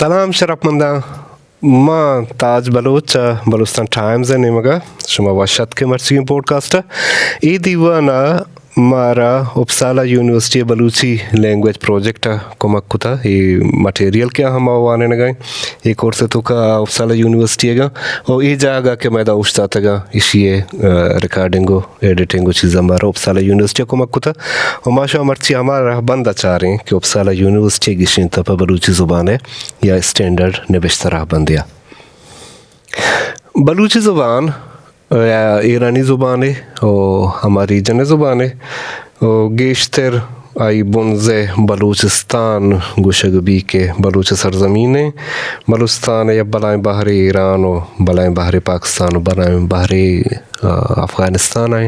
سلام شرپمنداں، ما تاج بلوچ ءَ بلوچستان ٹائمز ءِ نیمگ ءَ شما وش اتک مرچیگیں پوڈکاسٹ ءَ۔ اے دیوان ءَ مارا اپسالا یونیورسٹی ءِ بلوچی لینگویج پروجیکٹ ءَ کمک کتہ۔ اے مٹیریل کہ ہم ما وانینگ ءَ ایں، اے کورس ءِ توکا اپسالا یونیورسٹی ءَ گاں، او اے جاگہ کہ میدا اوشتاتگاں، ایشی ءِ، آ، ریکارڈنگ و ایڈیٹنگ و چیزاں مارا اپسالا یونیورسٹی ءَ کمک کتہ۔ و ما شما مرچی ہما رہبند ءَ چاریں کہ اپسالا یونیورسٹی ءَ گیشینتہ پہ بلوچی زبان ءِ یا اسٹینڈرڈ نبشتہ رہبندے ءَ۔ بلوچی زبان یا ایرانی زبانے و ہما ریجن ءِ زبانے و گیشتر آئی بنز ءَ بلوچستان گوشگ بی کہ بلوچ سرزمین ءَ، بلوچستان ءِ یا بلائیں بہرے ایران و بلائیں بہرے پاکستان و بلائیں بہرے، آ، افغانستان ءَ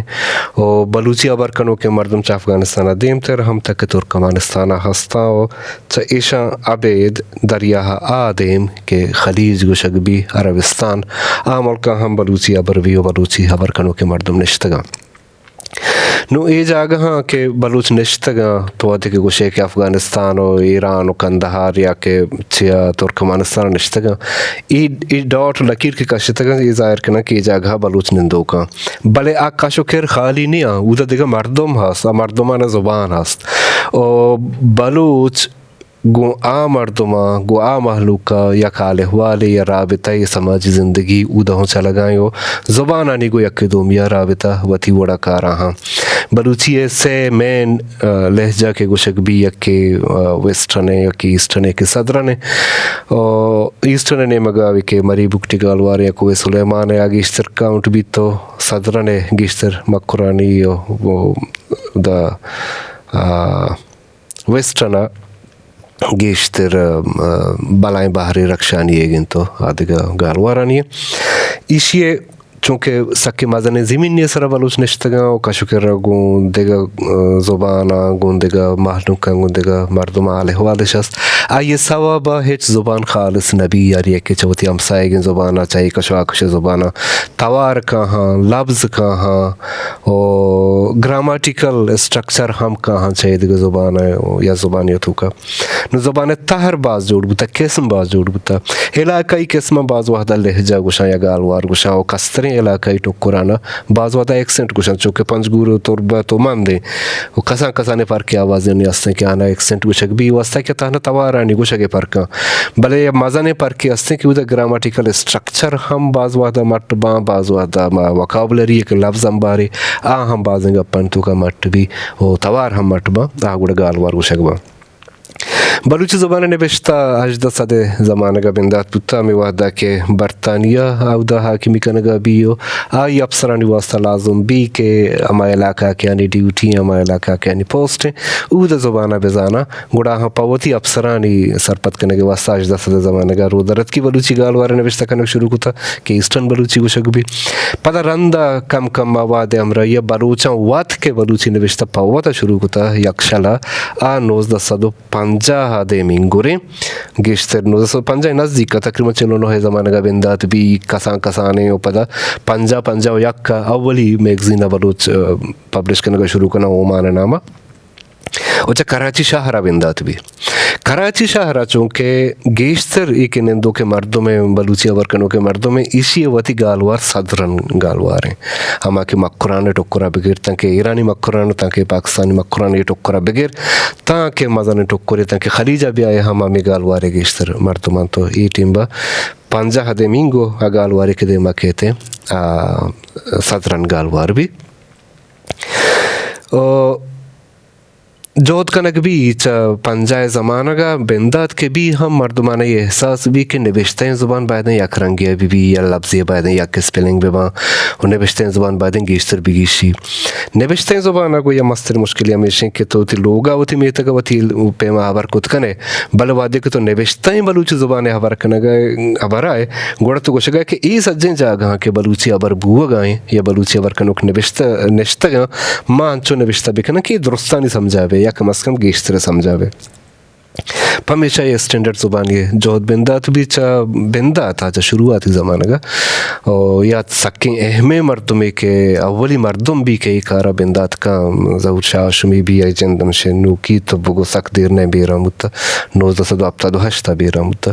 و بلوچی ہبر کنوکیں مردم چہ افغانستان ءَ دیمتر ہم تک ترکمانستان ءَ ہستاں و چہ ایشاں ابید دریاہ ءَ آ دیم کہ خلیج گوشگ بی، عربستان، آ ملکاں ہم بلوچی ہبر بی و بلوچی ہبر کنوکیں مردم نشتگاں۔ نوں اے جاگہاں کہ بلوچ نشتگاں، تو وہدے کہ گوشے کہ افغانستان و ایران و قندہار یا کہ چیا ترکمانستان نشتگاں، اے، اے ڈاٹ و لکیر کہ کشتگاں، اے ظاہر کناں کہ اے جاگہ بلوچ نندوکاں۔ بلے آ کش و کر خالی نیاں، اودا دگہ مردم ہست، آ مردمانا زبان ہست۔ و بلوچ گوں آ مردماں، گوں آ مہلوک ءَ یک حال احوالے یا رابطہ ءِ سماجی زندگی اودا ہوں چلگائیں و زبانانی گوں یکے دومی ءَ رابطہ وتی وڑا کاراں ہاں۔ بلوچی ءِ سے مین، آ، لہجہ کہ گوشگ بی یکے، آ، ویسٹرن ءِ، یکے ایسٹرن ءِ، یکے سدرن ءِ۔ آ، ایسٹرن ءِ نیمگ ءَ کہ مری بگٹی گالوار یا کوہ سلیمان ءَ آ گیشتر کاؤنٹ بیت و سدرن ءِ گیشتر مکرانی و، و دا، آ، ویسٹرن ءَ گیشتر، آ، بلائیں بہرے رکشانی ئیگ انت و آ دگہ گالوارانی انت۔ ایشی ءَ چونکہ سکیں مزنیں زمینے ءِ سرا بلوچ نشتگاں و کش و کر ءَ گوں دگہ، آ، زباناں، گوں دگہ مہلوکاں، گوں دگہ مردماں حال احوالش است۔ آئی ءِ سوب ءَ ہچ زبان خالص نہ بی، یعنی کہ چہ وتی ہمساہگیں زبان ءَ، چہ اے کش و آ کش ءِ زبان ءَ توار کاہاں، لبز کاہاں، و گراماٹیکل اسٹرکچر ہم کاہاں چہ ایدگہ زبان ءَ یا زبانی ءِ توکا۔ نوں زبان ءِ تہر باز جوڑ بوتہ، قسم باز جوڑ بوتہ۔ علاقائی قسم ءَ باز وہدا لہجہ گوشاں یا گالوار گوشاں، و کستریں علاقائی ٹکرانا باز وہدا ایکسنٹ گوشاں، چونکہ پنجگور و تربت و مندیں و کسان کسانیں فرقے آوازانی ہستیں کہ آنا ایکسنٹ گوشگ بی، واسطہ کہ تہنا توارانی گوشگ ءِ فرقاں۔ بلے مزنیں فرقے ہستیں کہ اودا گراماٹیکل اسٹرکچر ہم باز وہدا مٹ باں، باز وہدا ما وکابولری کہ لبز ہم بارے، آ ہم بازیں گپانی توکا مٹ بی و توار ہم مٹ باں، آ گڑا گالوار گوشگ باں۔ بلوچی زبان ءِ نبشتہ ہژدہ سد ءِ زمانگ ءَ بندات بوتہ، ہمے وہدا کہ برطانیہ اودا حاکمی کنگ ءَ بی و آئی افسرانی واسطہ لازم بی کہ ہما علاقہ کہ آنی ڈیوٹی، ہما علاقہ کہ آنی پوسٹ انت، اودا زبان ءَ بزاناں۔ گڑا آہاں پہ وتی افسرانی سرپد کنگ ءِ واستہ ہژدہ سد ءِ زمانگ ءَ رودرتکی بلوچی گالوار ءِ نبشتہ کنگ شروع کتہ کہ ایسٹرن بلوچی گوشگ بی۔ پدا رند ءَ کم کم ءَ وہد ءِ ہمراہی ءَ بلوچاں وت کہ بلوچی نبشتہ پہ وت ءَ شروع کتہ، یکشل ءَ، آ نوزدہ سد و پنجاہ ءَ دیمینگوریں، گیشتر نوزدہ سد و پنجاہ ءِ نزیک ءَ، تقریباً چل و نہ ءِ زمانگ ءَ بندات بی، کسان کسانیں، و پدا پنجاہ، پنجاہ و یک ءَ اولی میگزین ءَ بلوچ، آ، پبلش کنگ ءَ شروع کناں اومان ءِ نام ءَ۔ و چہ کراچی شہر ءَ بندات بی۔ کراچی شہر ءَ چونکہ گیشتر اے کہ نندوکیں مردم ءَ، بلوچی ہبر کنوکیں مردم ءَ، ایشی ءِ وتی گالوار سدرن گالوار ایں۔ ہما کہ مکران ءِ ٹکر ءَ بگر تاں کہ ایرانی مکران، تاں کہ پاکستانی مکران ءِ ٹکر ءَ بگر تاں کہ مزنیں ٹکرے تاں کہ خلیج ءَ بیائے، ہم ہمے گالوار ءَ گیشتر مردم انت۔ و اے ٹیم ءَ پنجاہ ءَ دیمینگو آ گالوارے کہ دیما کیت، آ، سدرن گالوار بی۔ و جہد کنگ بی چہ پنجاہ ءِ زمانگ ءَ بندات کہ بی ہم مردماں اے احساس بی کہ نبشتہ ئیں زبان بایدیں یک رنگے ءَ بہ بی یا لبزے بایدیں یک اسپیلنگ بہ باں و نبشتہ ئیں زبان بایدیں گیشتر بگیشی۔ نبشتہ ئیں زبان ءَ گوں یا مستریں مشکلے ہمیش انت کہ تو وتی لوگ ءَ وتی میتگ ءَ وتی پیما ہبر کت کن ئے، بلے وہدے کہ تو نبشتہ ئیں بلوچی زبان ءَ ہبر کنگ ءَ، ہبر ءَ ئے، گڑا تو گوشگ ءَ ئے کہ اے سجہیں جاگہاں کہ بلوچی ہبر بوگ ءَ ایں یا بلوچی ہبر کنوک نبشتہ، نشتگ آں، ما انچو نبشتہ بکناں کہ اے درستانی سمجھا بہ، یا کم از کم گیشتر سمجھا بہ۔ پمیشا اے اسٹینڈرڈ زبانی ءِ جہد بندات بی چہ بندات ءَ، چہ شروعاتی زمانگ ءَ، او یا سکیں اہمیں مردمے کہ اولی مردم بی کہ اے کار ءَ بندات کن، ظہور شاہ ہاشمی بی، یک جند ہمشے نوکی تو بگو سک دیر نہ بیران بوتہ، نوزدہ سد و ہپتاد و ہشت ءَ بیران بوتہ۔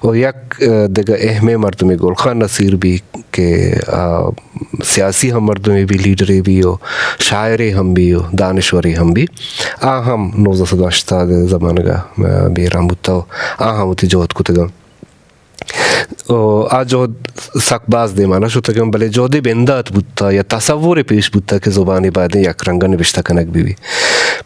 او یک، ءَ، دگہ اہمیں مردمے گل خان نصیر بی کہ آ سیاسی ہم مردمے بی، لیڈرے بی و شاعرے ہم بی و دانشورے ہم بی۔ آ ہم نوزدہ سد و ہشتاد ءِ زمانگ ءَ، ءَ، بیران بوتہ و آ ہم وتی جہد کتگاں۔ و آ جہد سک باز دیما نہ شتگاں، بلے جہدے بندات بوتہ یا تصورے پیش بوتہ کہ زبانے بایدیں یک رنگ ءَ نبشتہ کنگ بہ بی۔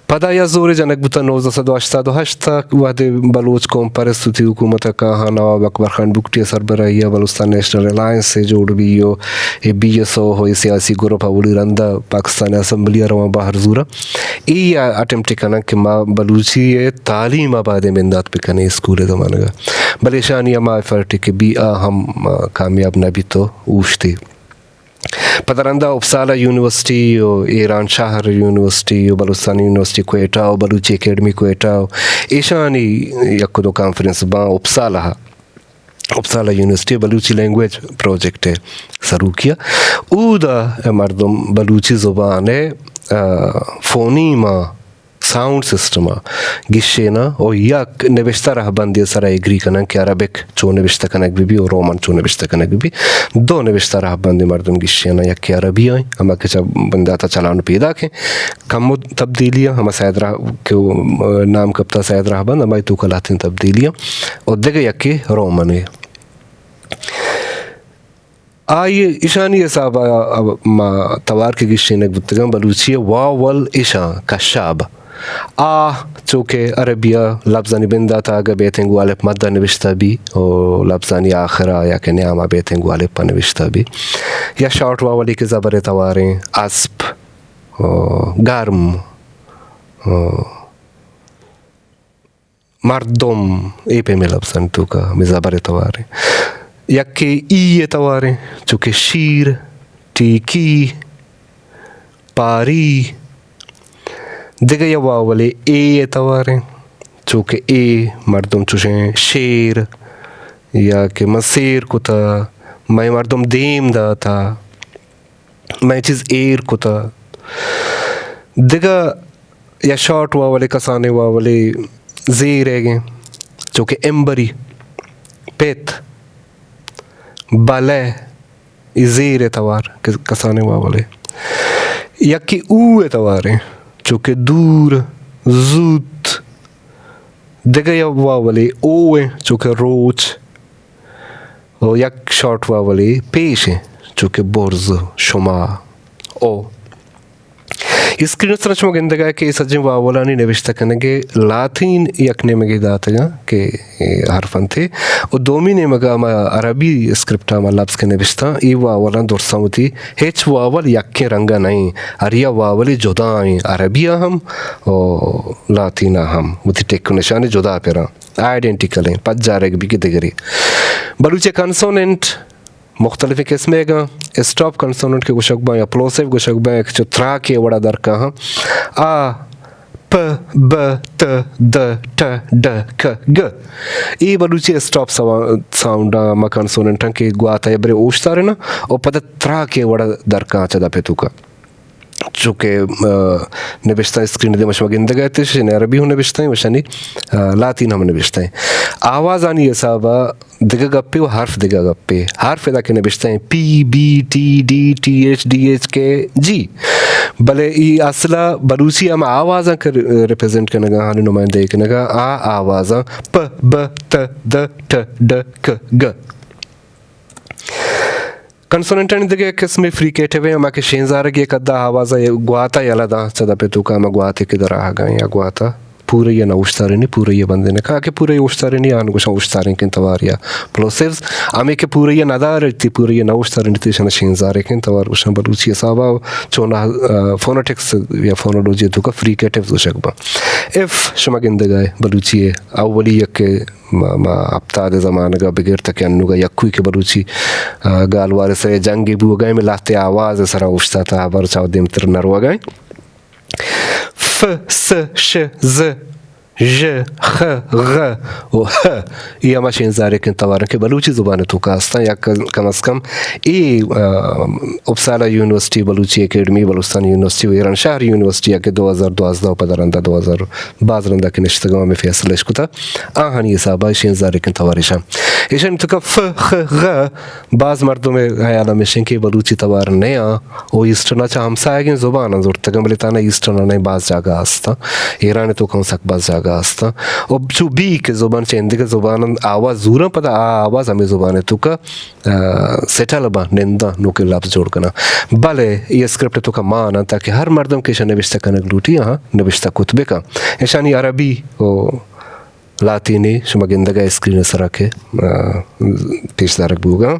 پدا یا زورے جنگ بوتہ نوزدہ سد و ہشتاد و ہشت ءَ، وہدے بلوچ قوم پرست وتی حکومت ءَ کاہاں، نواب اکبر خان بگٹی ءِ سربراہی ءَ بلوچستان نیشنل الائنس ءِ جوڑ بی و اے بی ایس او و اے سیاسی گروپ اولی رند ءَ پاکستان اسمبلی ءَ رواں بہر زوراں۔ اے یا اٹیمپٹ کناں کہ ما بلوچی ءِ تعلیم ءَ بایدیں بندات بکنیں اسکول ءِ زمانگ ءَ۔ بلے ایشانی ہما ایفرٹ کہ بی آ ہم، آ، کامیاب نہ بیت و اوشتی۔ پدا رندا اپسالا یونیورسٹی و ایران شہر یونیورسٹی و بلوچستان یونیورسٹی کوئٹہ و بلوچی اکیڈمی کوئٹہ و ایشانی یک دو کانفرنس باں Uppsala, Uppsala university Balochi language project ءِ سروکی ءَ۔ اودا مردم بلوچی زبان ءِ، آ، فونیم ءَ ساؤنڈ سسٹم ءَ گیشیناں و یک نبشتہ رہبندے ءِ سرا ایگری کناں کہ عربک چون نبشتہ کنگ بہ بی و رومن چون نبشتہ کنگ بہ بی۔ دو نبشتہ رہبندے مردم گیشیناں، یکے عربی ءَ، ہما کہ چہ بندات ءَ چلان و پیداک ایں، کمو تبدیلی ءَ، ہما سید رہ-، کہ نام کپتہ سید رہبند، ہمائی توکا لہتیں تبدیلی ءَ، و دگہ یکے رومن ءَ۔ آئی ایشانی حساب ءَ ما توار کہ گیشینگ بوتگاں، بلوچی ءِ واول ایشاں کشاب۔ آ چو کہ عربی ءَ لبزانی بندات ءَ اگہ بیتیں گوں الف مد ءَ نبشتہ بی و لبزانی آخر ءَ یا کہ نیام ءَ بیتیں گوں الف ءَ نبشتہ بی۔ یا شارٹ واولے کہ زبر ءِ تواریں، اسپ، و گرم، و مردم، اے پیمیں لبزانی توکا ہمے زبر ءِ تواریں۔ یکے ای ءِ تواریں، چو کہ شیر، ٹیکی، پاری۔ دگہ یا واولے اے ءِ تواریں، چو کہ اے مردم چوشیں شیر، یا کہ من سیر کتہ، مئے مردم دیم داتہ۔ مئے چیز ایر کتہ۔ دگہ یا شارٹ واولے، کسانیں واولے زیر ئیگیں، چو کہ امبری، پت، بلہ، اے زیر ءِ توار کہ کسانیں واولے۔ یکے او ءِ تواریں، چو کہ دور، زوت۔ دگہ یا واولے او ایں، چو کہ روچ۔ و یک شارٹ واولے پیش ایں، چو کہ برز، شما، او۔ اسکرین ءِ سرا شما گندگ ءَ کہ اے سجیں واولانی نبشتہ کنگ ءِ لاتین یک نیمگے داتگاں کہ اے حرف انت، و دومی نیمگ ءَ ہما عربی اسکرپٹ ءَ ہما لبز کہ نبشتہ، اے واولاں درساں وتی ہچ واول یکیں رنگ ءَ نہ ایں، ہر یا واولے جدا ایں، عربی ءَ ہم و لاتین ءَ ہم وتی ٹک و نشانے جدا پراں۔ آئیڈینٹیکل ایں، پجارگ بی کہ دگرے۔ بلوچی ءَ کنسوننٹ مختلفیں قسم ئیگاں، اسٹاپ کنسوننٹ کہ گوشگ باں یا پلوسیو گوشگ باں، کہ چو تراکے وڑا در کاہاں۔ آ، پ، ب، ت، د، ٹ، ڈ، ک، گ۔ اے بلوچی اسٹاپ سوا-، ساؤنڈ آں، ہما کنسوننٹ آں کہ گوات ءَ برے اوشتاریناں و پدا تراکے وڑا در کاہاں چہ دپ ءِ توکا۔ چونکہ، آ، نبشتہ اسکرین ءِ دیما شما گندگ ءَ ات، ایشانی عربی ہوں نبشتہ ایں، ایشانی، آ، لاتین ہم نبشتہ ایں۔ آوازانی حساب ءَ دگہ گپے و حرف دگہ گپے۔ حرف ادا کہ نبشتہ ایں P, B, T, D, T H, D H, K, G. بلے ای اصل ءَ بلوچی ہما آوازاں کہ ریپریزنٹ کنگ ءَ، آہانی نمائندگی کنگ ءَ، آ آوازاں پ، ب، ت، د، ٹ، ڈ، ک، گ۔ کنسوننٹانی دگہ یک قسمے فریکیٹیو ایں، ہما کہ شینزارگی ءِ قد ءَ آواز ءَ گوات ءَ یلہ داں، چہ دپ ءِ توکا ہما گواتے کہ در آہگاں یا گوات ءَ پورئی ءَ نہ اوشتارینی، پورئی ءَ بندے نہ کن۔ آ کہ پورئی ءَ اوشتارینی، آہاں گوشاں اوشتارینکیں توار یا پلوسیوز۔ ہمے کہ پورئی ءَ نہ دار ایت، پورئی ءَ نہ اوشتارینیت، ایشاں شینزارکیں توار گوشاں بلوچی ءِ حساب ءَ، چون، آ، فونیٹکس یا فونولوجی ءِ توکا فریکیٹیوز گوشگ باں۔ اف شما گندگ ءَ ئے بلوچی ءِ اولی یک ما، ما ہپتاد ءِ زمانگ ءَ بگر تاں کہ انوگا یکوئی کہ بلوچی، آ، گالوار ءِ سرا جنگے بوگ ءَ ایں، مئے لہتے آواز ءِ سرا اوشتاتہ، ہبر چہ دیمتر نہ روگ ءَ ایں۔ ف، س، ش، ز، ژ، خ، غ و ہ، اے ہما شینزاریکیں توار انت کہ بلوچی زبان ءِ توکا ہستاں، یا ک-، کم از کم اے، آ، اپسالا یونیورسٹی، بلوچی اکیڈمی، بلوچستان یونیورسٹی و ایران شہر یونیورسٹی ءَ کہ دو ہزار دوازدہ ءَ پد ءَ رندا دو ہزار باز رندا کہ نشتگاں ہمے فیصلہ اش کتا، آہانی حسابا شینزاریکیں توار ایشاں۔ ایشانی توکا ف، خ، غ باز مردم ءِ ہیال ہمیش انت کہ بلوچی توار نیاں۔ و ایسٹرن ءَ چہ ہمساہگیں زباناں زرتگ انت، بلے تہنا ایسٹرن ءَ نہ، باز جاگہ ہستاں، ایران ءِ توکا ہم سک باز جاگہ ہستاں۔ و چو بی کہ زبان چہ ایندگہ زباناں آواز زوراں، پدا آ آواز ہمے زبان ءِ توکا، آ، سیٹل باں، ننداں، نوکیں لبز جوڑ کناں۔ بلے اے اسکرپٹ ءِ توکا مان انت تاکہ ہر مردم کہ ایشاں نبشتہ کنگ لوٹی، آہاں نبشتہ کت بکن۔ ایشانی عربی و لاطینی شما گندگ ءَ اسکرین ءِ سرا کہ، آ، پیش دارگ بوگاں۔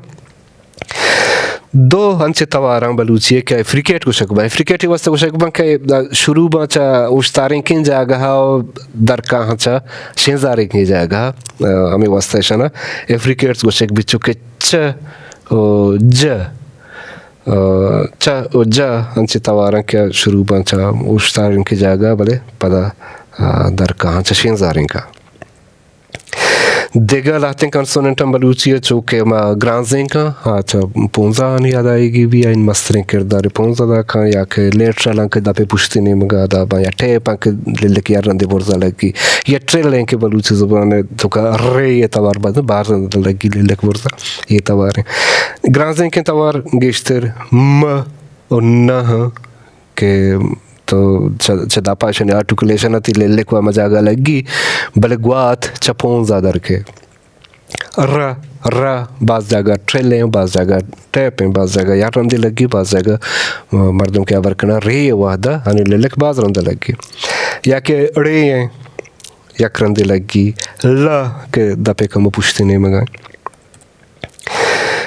دو انچیں تواراں بلوچی ءَ کہ افریکیٹ گوشگ باں۔ افریکیٹ اے واسطہ گوشگ باں کہ شروع باں چہ اوشتارینکیں جاگہ ءَ و درکاہاں چہ شینزارینکیں جاگہ ءَ۔ ہمے واسطہ اشانا افریکیٹس گوشگ بیت، چو کہ چ و ج، چ و ج انچیں تواراں کہ شروع باں چہ اوشتارینکیں جاگہ ءَ، بلے پدا، آ، درکاہاں چہ شینزارینک ءَ۔ دگہ لہتیں کنسوننٹاں بلوچی ءَ چو کہ ما گرانزینکاں، آ چہ پونزا آنی ادائیگی بی، آئین مستریں کردار پونزا ادا کن، یا کہ لیٹرلاں کہ دپ ءِ پشتی نیمگا ادا باں، یا ٹیپاں کہ للک یا رندے برزا لگی، یا ٹرلیں کہ بلوچی زبان ءِ توکا رے ءِ توار باز، باز رندا لگی للک برزا، اے تواریں۔ گرانزینکیں توار گیشتر م و نہ کہ تو چہ، چہ دپا اشانی آرٹیکولیشن ءَ تئی للک و ہما جاگہ لگی، بلے گوات چہ پونزا در کے۔ ر، ر باز جاگہ ٹرلیں، باز جاگہ ٹیپیں، باز جاگہ یا رندے لگی، باز جاگہ مردم کہ ہبر کناں رے ءِ وہدا آنی للک باز رندا لگی۔ یا کہ ڑے ایں، یک رندے لگی، ل کہ دپ ءِ کمو پشتی نیمگا۔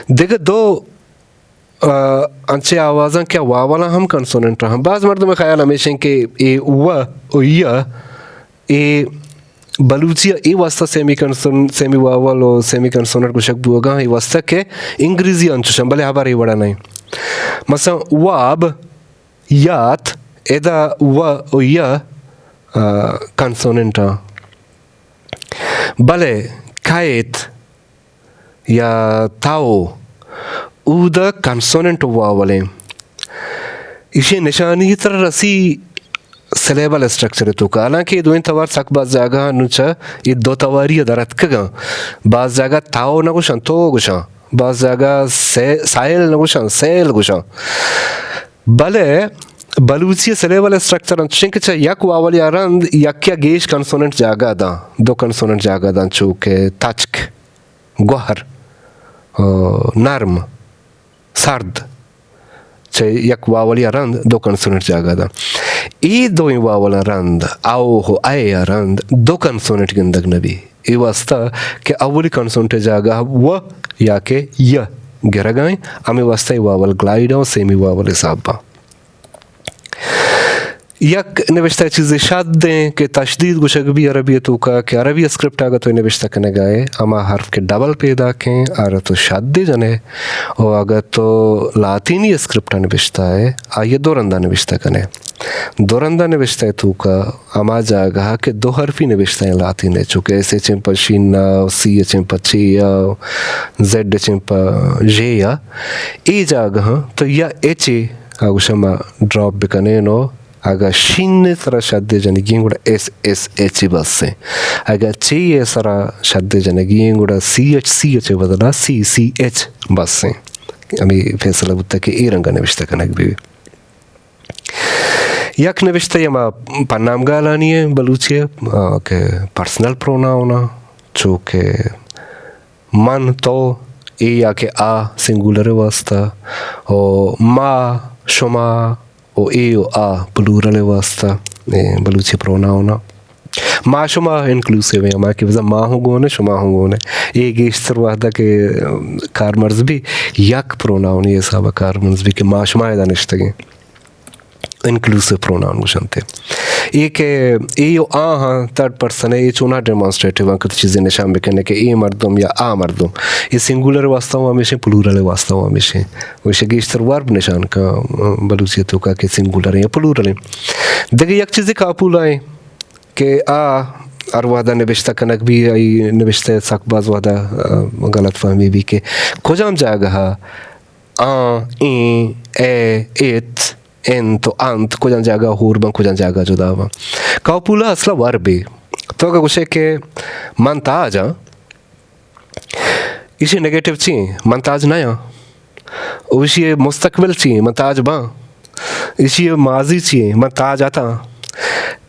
دگہ دو آ، انچیں آوازاں کہ واولاں ہم کنسوننٹ ہم۔ باز مردم ءِ خیال ہمیش انت کہ اے و و ی، اے بلوچی ءَ اے واسطہ سیمی کنسون-، سیمی واول و سیمی کنسوننٹ گوشگ بوگاں، اے واسطہ کہ انگریزی انچوش انت، بلے ہبر اے وڑا نہ انت۔ مثلاً واب، یات، ادا و و ی، آ، کنسوننٹ آں۔ بلے کیت، یا تاؤ، اود ءَ کنسوننٹ واول ایں۔ ایشی ءِ نشانی ترا رسی سلیبل اسٹرکچر ءِ توکا، حالانکہ اے دوئیں توار سک باز جاگہ انوں چہ اے دو تواری ءَ در اتکگاں۔ باز جاگہ تاؤ نہ گوشاں، تو گوشاں۔ باز جاگہ سے-، سائل نہ گوشاں، سیل گوشاں۔ بلے بلوچی ءِ سلیبل اسٹرکچر انچش انت کہ چہ یک واولے ءَ رند یکے ءَ گیش کنسوننٹ جاگہ داں، دو کنسوننٹ جاگہ داں، چو کہ تچک، گوہر، آ، نرم، سرد۔ چہ یک واولے ءَ رند دو کنسوننٹ جاگہ داں۔ اے دوئیں واولاں رند، او و اے ءَ رند دو کنسوننٹ گندگ نہ بی۔ اے واسطہ کہ اولی کنسوننٹ ءِ جاگہ و یا کہ ی گرگ ءَ ایں، ہمے واسطہ اے واول گلائیڈ آں و سیمی واول حساب باں۔ یک نبشتہ چیزے شد ایں کہ تشدید گوشگ بی عربی ءِ توکا، کہ عربی اسکرپٹ ءَ اگہ تو نبشتہ کنگ ءَ ئے، ہما حرف کہ ڈبل پیداک ایں، آرا تو شدے جن ئے، و اگہ تو لاطینی اسکرپٹ ءَ نبشتہ ئے، آئی ءَ دو رندا نبشتہ کن ئے۔ دو رندا نبشتہ ءِ توکا ہما جاگہ کہ دو حرفی نبشتہ ایں لاطین ءِ، چو کہ ایس ایچ ایں پہ شین ءَ، سی ایچ ایں پہ چے ءَ، زیڈ ایچ ایں پہ ژے ءَ، اے جاگہاں تو یا ایچ ءَ گوشاں ما ڈراپ بکنین و اگاں شین ءِ سرا شدے جنگی ایں گڑا ایس ایس ایچ بس ایں۔ اگاں چے ءِ سرا شدے جنگی ایں گڑا سی ایچ، سی ایچ ءِ بدلا سی سی ایچ بس ایں۔ ہمے فیصلہ بوتگ کہ اے رنگا نبشتہ کنگ بہ بی۔ یک نبشتہ ءَ ما پنام گالانی ءَ بلوچی ءَ، آ، کہ پرسنل پروناؤن ءَ، چو کہ من، تو، اے یا کہ آ سنگولر ءِ واسطہ، و ما، شما، و اے و آ پلورل ءِ واسطہ، اے بلوچی پروناؤن ءَ۔ ما شما انکلوسیو ایں، ہما کہ بزاں ما ہوں گون ایں، شما ہوں گون ایں۔ اے گیشتر وہدا کہ کارمرز بی، یک پروناؤنے حساب ءَ کارمرز بی کہ ما شما ادا نشتگ ایں۔ انکلوسیو پروناؤن گوشنت۔ اے کہ اے و آ ہاں تھرڈ پرسن ءَ، اے چوناہا ڈیمانسٹریٹو آں کہ تو چیزے نشان بکن ئے کہ اے مردم یا آ مردم۔ اے سنگولر ءِ واسطہ ہوں ہمیش ایں، پلورل ءِ واسطہ ہوں ہمیش ایں۔ و ایشی ءَ گیشتر ورب نشان کن بلوچی ءِ توکا کہ سنگولر ایں یا پلورل ایں۔ دگہ یک چیزے کاپولا ایں کہ آ ہر وہدا نبشتہ کنگ بی، آئی نبشتہ سک باز وہدا، آ، غلط فہمی بی کہ کجام جاگہ آ، ایں، اے، ایت، انت و انت کجام جاگہ ہور بن، کجام جاگہ جدا بن۔ کاپولا اصلا وربے۔ تو اگہ گوشے کہ من تاج آں، ایشی نیگیٹو چی ایں؟ من تاج نیاں۔ و ایشی مستقبل چی ایں؟ من تاج باں۔ ایشی ماضی چی ایں؟ من تاج اتاں۔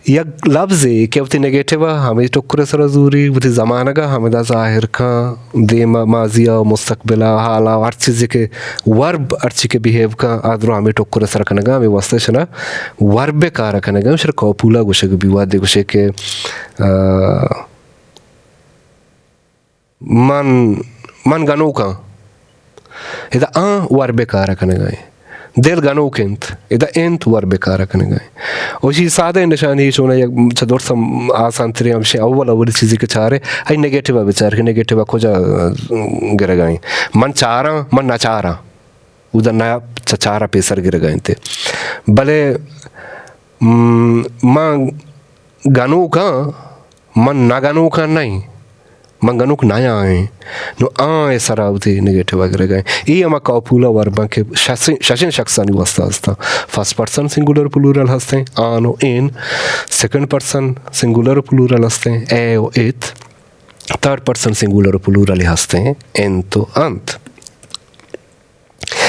یک لبزے کہ وتی نیگیٹو ء ہمے ٹکر ء سرا زوری، وتی زمانگ ء ہمدا ظاہر کن، دیم ء، ماضی ء، مستقبل ء، حال ء، ہر چیزے کہ ورب ہرچی کہ بیہیو کن، آ درو ہمے ٹکر ء سرا کنگ ء، ہمے واسطہ شنا ورب ء کار ء کنگ ء، شنا کاپولا گوشگ بی، وہدے گوشے کہ، آ، من، من گنوک آں۔ ادا آں ورب ء کار ء کنگ ء ایں۔ دل گنوک انت۔ ادا انت ورب ء کار ء کنگ ء ایں۔ و ایشی سادہ نشانی چون یک چہ درس ہم آسان تریں ہمشی اول اولی چیزے کہ چارے، آئی نیگیٹو ء بچار کہ نیگیٹو ء کجا، ا، گرگ ء ایں۔ من چاراں، من نہ چاراں۔ اودا نہ چہ چار ء پیسر گرگ ء انت۔ بلے، م، من گنوک آں، من نہ گنوک آں نہ ایں، من گنوک نیاں ایں۔ نوں آں ء سرا وتی نیگیٹو ء گرگ ء ایں۔ اے ہما کاپولا ورباں کہ شسیں، ششیں شخصانی واسطہ ہستاں۔ فرسٹ پرسن سنگولر پلورل ہستیں، آں و ایں۔ سیکنڈ پرسن سنگولر پلورل ہستیں، اے و ایت۔ تھرڈ پرسن سنگولر پلورل ہستیں، انت و انت۔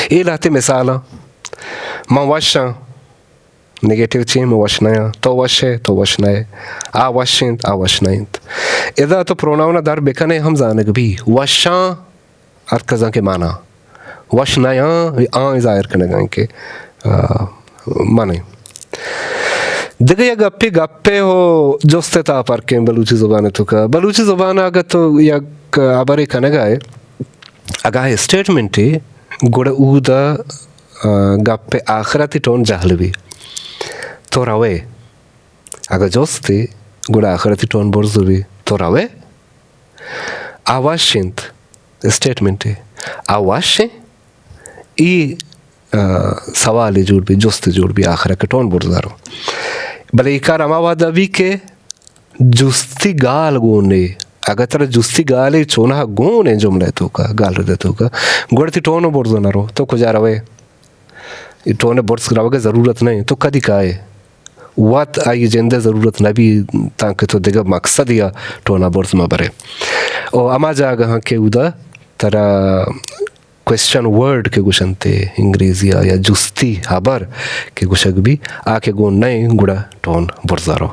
اے لہتے مثالاں۔ من وش آں۔ نیگیٹو چی؟ من وش نیاں۔ تو وش ئے؟ تو وش نہ ئے۔ آ وش انت، آ وش نہ انت۔ ادا تو پروناؤن ء در بکن ئے ہم زانگ بی۔ وشاں ارکزاں کہ من آں۔ وش نیاں، آں ظاہر کنگاں کہ، آ، من ایں۔ دگہ یک گپے، گپے ہو جست ء تہا پرکیں بلوچی زبان ء توکا۔ بلوچی زبان ء اگہ تو یک ہبرے کنگا ئے، اگاں اسٹیٹمنٹے، گڑا اودا، آ، گپ ء آخرا تئی ٹون جہل بی۔ تو روئے۔ اگاں جستے، گڑا آخرا تئی ٹون برز بی۔ تو روئے۔ آ وش انت، اسٹیٹمنٹے۔ آ وش انت۔ ای، آ، سوالے جوڑ بی، جستے جوڑ بی، آخرا کہ ٹون برزا رو۔ بلے ای کار ہما وہدا بی کہ جستی گال گون ئے۔ اگہ ترا جستی گالے چونہا گون ایں جملہ ء توکا، گالرد ء توکا، گڑا تئی ٹون ء برز نہ رو، تو کجا روئے؟ اے ٹون ء برز روگ ء ضرورت نہ ایں، تو کدی کائے؟ وت آئی جند ء ضرورت نہ بی، تانکہ تو دگہ مقصدے ء ٹون ء برز مہ برے۔ او ہما جاگہاں کہ اودا ترا کوئسچن ورڈ کہ گوشنتے انگریزی ء یا جستی ہبر کہ گوشگ بی، آ کہ گون نہ ایں، گڑا ٹون برزا رو۔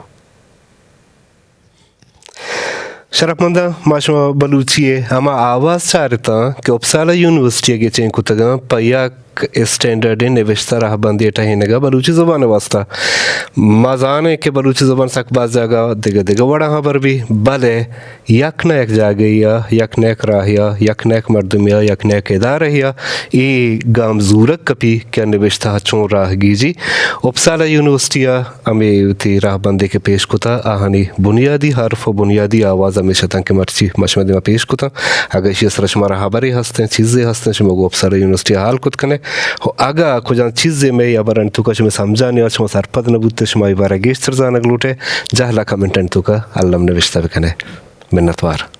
شرپمنداں، ما شما بلوچی ء ہما آواز چارتاں کہ اپسالہ یونیورسٹی ء گچین کتگاں پہ یک اسٹینڈرڈیں نبشتہ راہبندے ء ٹہینگ ء بلوچی زبان ء واستہ۔ ما زانیں کہ بلوچی زبان سک باز جاگہ دگہ دگہ وڑاں ہبر بی، بلے یک نہ یک جاگہے ء، یک نہ یک راہے ء، یک نہ یک مردمے ء، یک نہ یک ادارہے ء اے گام زورگ کپی کہ نبشتہ ء چون راہ گیجی۔ اپسالہ یونیورسٹی ء ہمے وتی راہبندے کہ پیش کتا، آہانی بنیادی حرف و بنیادی آواز ہمیش اتاں کہ مرچی ما شمئے دیما پیش کتاں۔ اگہ ایشی سرا شمارا ہبرے ہستیں، چیزے ہستیں، شما گوں اپسالہ یونیورسٹی ء حال کت کنے۔ و اگہ کجام چیزے مئے ہبرانی توکا شمئے سمجھا نیات، شما سرپد نہ بوتے، شما اے بارہ گیشتر زانگ لوٹے، جہلا کمنٹانی توکا الم نوشتہ بکنے۔ منتوار۔